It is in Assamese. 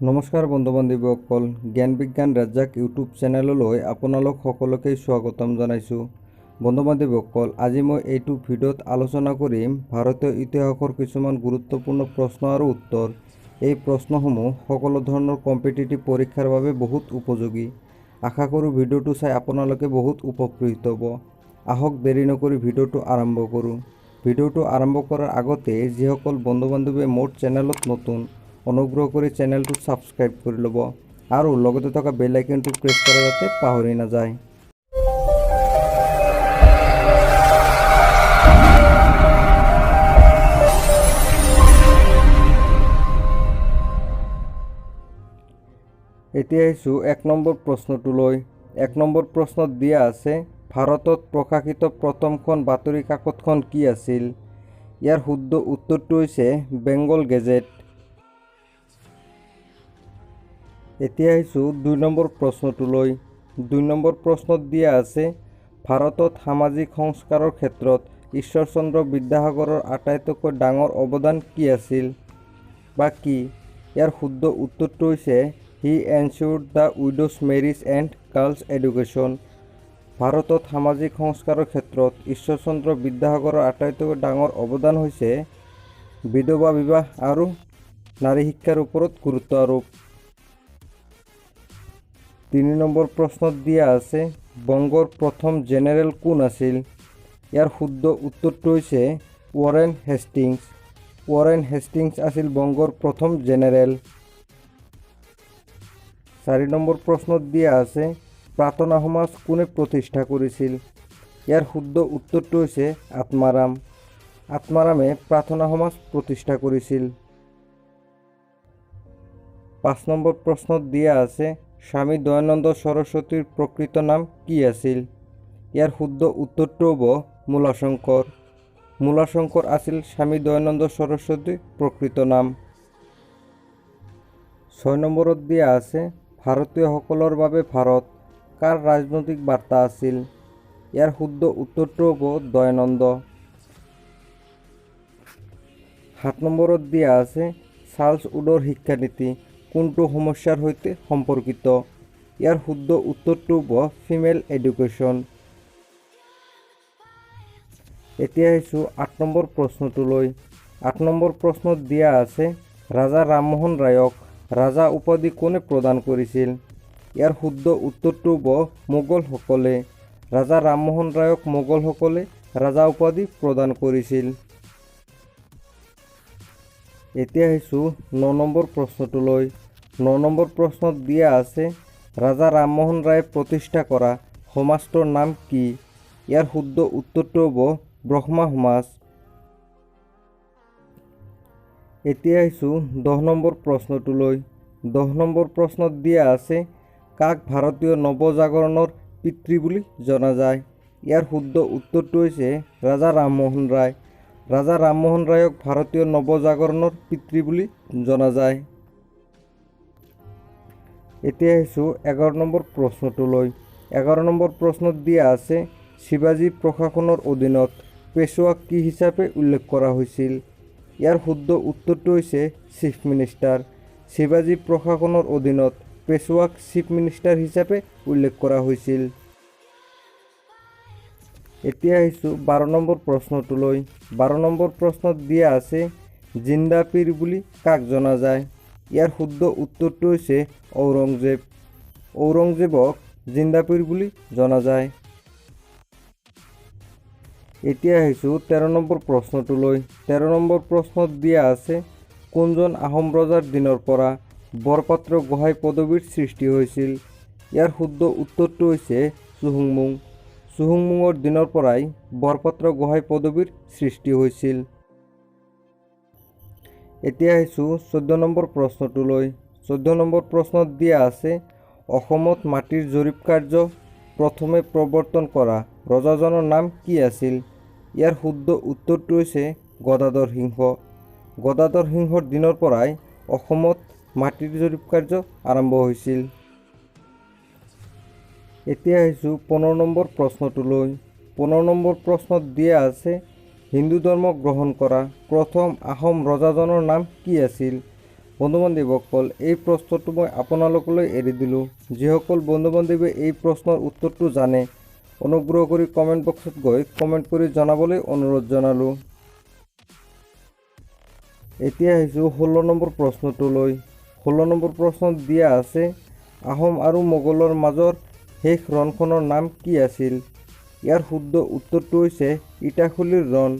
নমস্কাৰ বন্ধু বান্ধৱীসকল, জ্ঞান বিজ্ঞান ৰাজ্জাক ইউটিউব চেনেললৈ আপোনালোক সকলোকে স্বাগতম জনাইছোঁ। বন্ধু বান্ধৱীসকল, আজি মই এইটো ভিডিঅ'ত আলোচনা কৰিম ভাৰতীয় ইতিহাসৰ কিছুমান গুৰুত্বপূৰ্ণ প্ৰশ্ন আৰু উত্তৰ। এই প্ৰশ্নসমূহ সকলো ধৰণৰ কম্পিটিটিভ পৰীক্ষাৰ বাবে বহুত উপযোগী। আশা কৰোঁ ভিডিঅ'টো চাই আপোনালোকে বহুত উপকৃত হ'ব। আহক দেৰি নকৰি ভিডিঅ'টো আৰম্ভ কৰোঁ। ভিডিঅ'টো আৰম্ভ কৰাৰ আগতে যিসকল বন্ধু বান্ধৱীয়ে মোৰ চেনেলত নতুন, অনুগ্ৰহ কৰি চেনেলটো ছাবস্ক্ৰাইব কৰি ল'ব আৰু লগতে থকা বেল আইকনটো প্ৰেছ কৰা যাতে পাহৰি নাযায়। এতিয়া আহিছোঁ এক নম্বৰ প্ৰশ্নটোলৈ। এক নম্বৰ প্ৰশ্নত দিয়া আছে, ভাৰতত প্ৰকাশিত প্ৰথমখন বাতৰি কাকতখন কি আছিল? ইয়াৰ শুদ্ধ উত্তৰটো হৈছে বেংগল গেজেট। এতিয়া আহিছোঁ দুই নম্বৰ প্ৰশ্নটোলৈ। দুই নম্বৰ প্ৰশ্নত দিয়া আছে, ভাৰতত সামাজিক সংস্কাৰৰ ক্ষেত্ৰত ঈশ্বৰচন্দ্ৰ বিদ্যাসাগৰৰ আটাইতকৈ ডাঙৰ অৱদান কি আছিল বা কি? ইয়াৰ শুদ্ধ উত্তৰটো হৈছে he ensured the widows marriage and girls education. ভাৰতত সামাজিক সংস্কাৰৰ ক্ষেত্ৰত ঈশ্বৰচন্দ্ৰ বিদ্যাসাগৰৰ আটাইতকৈ ডাঙৰ অৱদান হৈছে বিধৱা বিবাহ আৰু নাৰী শিক্ষাৰ ওপৰত গুৰুত্ব আৰোপ। তিনি নম্বৰ প্ৰশ্নত দিয়া আছে, বংগৰ প্ৰথম জেনেৰেল কোন আছিল? ইয়াৰ শুদ্ধ উত্তৰটো হৈছে ৱাৰেন হেষ্টিংছ। ৱাৰেন হেষ্টিংছ আছিল বংগৰ প্ৰথম জেনেৰেল। চাৰি নম্বৰ প্ৰশ্নত দিয়া আছে, প্ৰাৰ্থনা সমাজ কোনে প্ৰতিষ্ঠা কৰিছিল? ইয়াৰ শুদ্ধ উত্তৰটো হৈছে আত্মাৰাম। আত্মাৰামে প্ৰাৰ্থনা সমাজ প্ৰতিষ্ঠা কৰিছিল। পাঁচ নম্বৰ প্ৰশ্নত দিয়া আছে, স্বামী দয়ানন্দ সৰস্বতীৰ প্ৰকৃত নাম কি আছিল? ইয়াৰ শুদ্ধ উত্তৰটো হ'ব মূলাশংকৰ। মূলাশংকৰ আছিল স্বামী দয়ানন্দ সৰস্বতীৰ প্ৰকৃত নাম। ছয় নম্বৰত দিয়া আছে, ভাৰতীয়সকলৰ বাবে ভাৰত কাৰ ৰাজনৈতিক বাৰ্তা আছিল? ইয়াৰ শুদ্ধ উত্তৰটো হ'ব দয়ানন্দ। সাত নম্বৰত দিয়া আছে, চাৰ্লছ উডৰ শিক্ষানীতি কোনটো সমস্যাৰ সৈতে সম্পৰ্কিত? ইয়াৰ শুদ্ধ উত্তৰটো হ'ব ফিমেল এডুকেশ্যন। এতিয়া আহিছোঁ আঠ নম্বৰ প্ৰশ্নটোলৈ। আঠ নম্বৰ প্ৰশ্নত দিয়া আছে, ৰাজা ৰামমোহন ৰায়ক ৰাজা উপাধি কোনে প্ৰদান কৰিছিল? ইয়াৰ শুদ্ধ উত্তৰটো হ'ব মোগলসকলে। ৰাজা ৰামমোহন ৰায়ক মোগলসকলে ৰাজা উপাধি প্ৰদান কৰিছিল। এতিয়া আহিছোঁ ন নম্বৰ প্ৰশ্নটোলৈ। ন নম্বৰ প্ৰশ্নত দিয়া আছে, ৰাজা ৰামমোহন ৰায়ে প্ৰতিষ্ঠা কৰা সমাজটোৰ নাম কি? ইয়াৰ শুদ্ধ উত্তৰটো হ'ব ব্ৰহ্মা সমাজ। এতিয়া আহিছোঁ 10 নম্বৰ প্ৰশ্নটোলৈ। 10 নম্বৰ প্ৰশ্নত দিয়া আছে, কাক ভাৰতীয় নৱজাগৰণৰ পিতৃ বুলি জনা যায়? ইয়াৰ শুদ্ধ উত্তৰটো হৈছে ৰাজা ৰামমোহন ৰায়। ৰাজা ৰামমোহন ৰায়ক ভাৰতীয় নৱজাগৰণৰ পিতৃ বুলি জনা যায়। এতিয়া আহিছোঁ 11 নম্বৰ প্ৰশ্নটোলৈ। 11 নম্বৰ প্ৰশ্নত দিয়া আছে, শিৱাজী প্ৰশাসনৰ অধীনত পেছোৱাক কি হিচাপে উল্লেখ কৰা হৈছিল? ইয়াৰ শুদ্ধ উত্তৰটো হৈছে চিফ মিনিষ্টাৰ। শিৱাজী প্ৰশাসনৰ অধীনত পেছোৱাক চিফ মিনিষ্টাৰ হিচাপে উল্লেখ কৰা হৈছিল। এতিয়া আহিছোঁ 12 নম্বৰ প্ৰশ্নটোলৈ। 12 নম্বৰ প্ৰশ্নত দিয়া আছে, জিন্দা পীৰ বুলি কাক জনা যায়? ইয়াৰ শুদ্ধ উত্তৰটো হৈছে ঔৰংজেব। ঔৰংজেবক জিন্দা পীৰ বুলি জনা যায়। এতিয়া আহিছোঁ 13 নম্বৰ প্ৰশ্নটোলৈ। 13 নম্বৰ প্ৰশ্নত দিয়া আছে, কোনজন আহোম ৰজাৰ দিনৰ পৰা বৰপাত্ৰ গোহাঁই পদবীৰ সৃষ্টি হৈছিল? ইয়াৰ শুদ্ধ উত্তৰটো হৈছে চুহুংমুং। চুহুংমুঙৰ দিনৰ পৰাই বৰপাত্ৰ গোহাঁই পদবীৰ সৃষ্টি হৈছিল। এতিয়া আহিছোঁ 14 নম্বৰ প্ৰশ্নটোলৈ। 14 নম্বৰ প্ৰশ্নত দিয়া আছে, অসমত মাটিৰ জৰীপ কাৰ্য প্ৰথমে প্ৰৱৰ্তন কৰা ৰজাজনৰ নাম কি আছিল? ইয়াৰ শুদ্ধ উত্তৰটো হৈছে গদাধৰ সিংহ। গদাধৰ সিংহৰ দিনৰ পৰাই অসমত মাটিৰ জৰীপ কাৰ্য আৰম্ভ হৈছিল। এতিয়া আহিছোঁ 15 নম্বৰ প্ৰশ্নটোলৈ। 15 নম্বৰ প্ৰশ্নত দিয়া আছে, হিন্দু ধৰ্ম গ্ৰহণ কৰা প্ৰথম আহোম ৰজাজনৰ নাম কি আছিল? বন্ধু বান্ধৱীসকল, এই প্ৰশ্নটো মই আপোনালোকলৈ এৰি দিলোঁ। যিসকল বন্ধু বান্ধৱীয়ে এই প্ৰশ্নৰ উত্তৰটো জানে, অনুগ্ৰহ কৰি কমেণ্ট বক্সত গৈ কমেণ্ট কৰি জনাবলৈ অনুৰোধ জনালোঁ। এতিয়া আহিছোঁ 16 নম্বৰ প্ৰশ্নটোলৈ। 16 নম্বৰ প্ৰশ্নত দিয়া আছে, আহোম আৰু মোগলৰ মাজৰ শেষ ৰণখনৰ নাম কি আছিল? ইয়াৰ শুদ্ধ উত্তৰটো হৈছে ইটাখুলিৰ ৰণ।